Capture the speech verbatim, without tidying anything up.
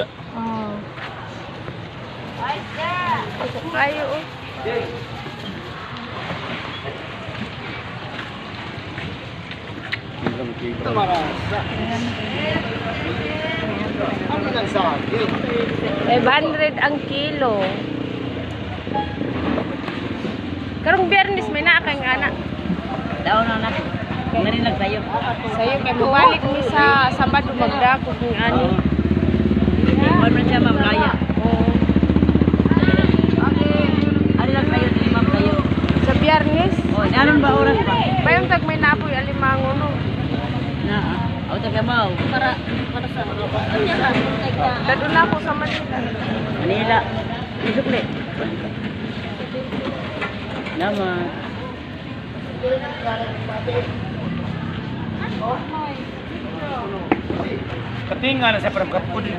Oh. Ayo, oh. Ito marasa. Ano lang sa akin? Five hundred ang kilo. Karong Biyernes, may naa kay ngana. Daw na na. Ngani nagsayo. Sayo kay mabalik mi sa Sabado, magdakop ng ani. Kuwan man siya, Ma'am Raya. Oo. Ano lang kayo, dili, Ma'am, kayo? Sa Biyernes? Oh, nanon ba oras pa? Bayon tag may napoy alimango, no? Na, ah. Aw, taga Mao. Para, para sa mga pa. Dadun na ako sa Manila. Manila. Isukli. Naman. Katinga na sa parang kapudin.